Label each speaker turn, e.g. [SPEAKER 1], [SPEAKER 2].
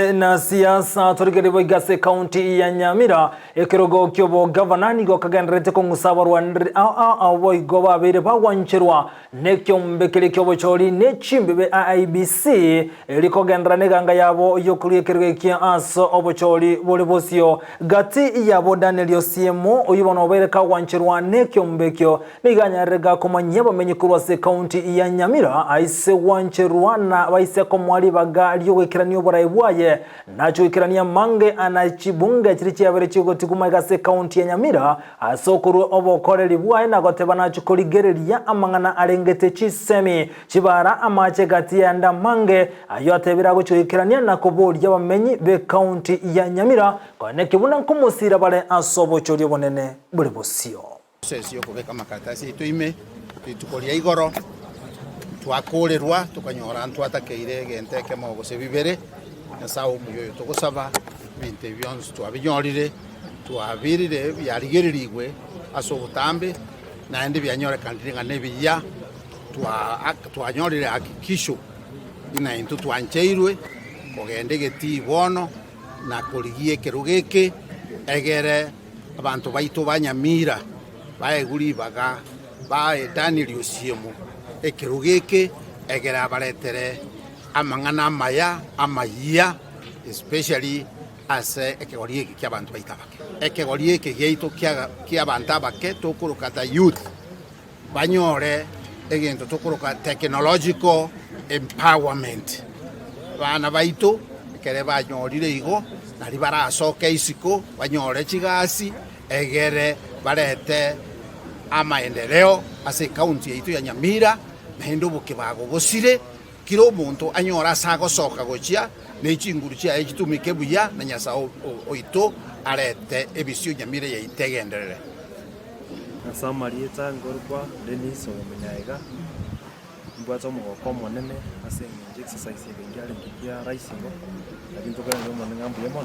[SPEAKER 1] Togenderere na siasa torigererie boigo ase ekaunti ya Nyamira. Ekerogo ki'obogavana nigo kagendererete kong'usa abarwaneri ao ao abwo boigo babeire bagwancherwa nekiombe keria ki'obochori ne chimbibe IEBC eri kogenderera neganga yabo y'okoria ekerogo ekia ase obochori bore bosio. Gati yabo Daniel Osiemo oyio bono obeire kagwancherwa nekiombe ekio Nigo anyarire gakomanyia abamenyi korwa ase ekaunti ya Nyamira aise gwancherwa na baise komoa ribaga ri'ogoikerania oborai bwaye, nache goikerania amange na chibunge chiria chiabere chigotiguma iga ase ekaunti ya Nyamira ase okorua obokoreri bwaye na goteba nache korigereria amang'ana arengete chisemi chibara amache gati y'ayande amange ayio atebire agochia goikerania na koboria abamenyi b'ekaunti ya Nyamira koeneki buna nkomosira bare ase obochori obonene bore bosio.
[SPEAKER 2] Process yokobeka amakaratasi aito ime, rituko ria igoro twakorerwa tokanyora ntwatakeire egento ekemo gose bibere, Nyasae omuya oyo togosaba, ebinto ebi bionsi twabinyorire, twabirire biarigererigwe ase obotambe, naende bianyorekanire ng'a nebiya, twanyorire hakikisho buna intwe twancheirwe kogenda egetii bono na korigia ekerogo eke egere. Abanto baito ba Nyamira baegwe ribaga bae Danieli Osiemo ekerogo eke egere abaretere amang'ana amaya amayia especially ase ekegori eke ki'abanto baito abake. Ekegori eke giaito ki'abanto abake tokoroka the youth banyore egento tokoroka technological empowerment. Abana baito ekere banyorire igo, nari barasoke isiko banyore chigasi egere barete amaendeleo ase ecounty yaito ya Nyamira, naende obokebago bosire, kera omonto anyore ase agosoka gochia ne chinguru chiaye chitumeke buya, na Nyasae oito arete ebisio Nyamira yaito egenderere.
[SPEAKER 3] Ase amarieta nkorokwa Dennis Omonyaega, nimbwate omogoko omonene ase eng'encho exercise eye nkiarenge kia rahisi igo, lakini tokoiraneria Omonene ng'a mbuya mono.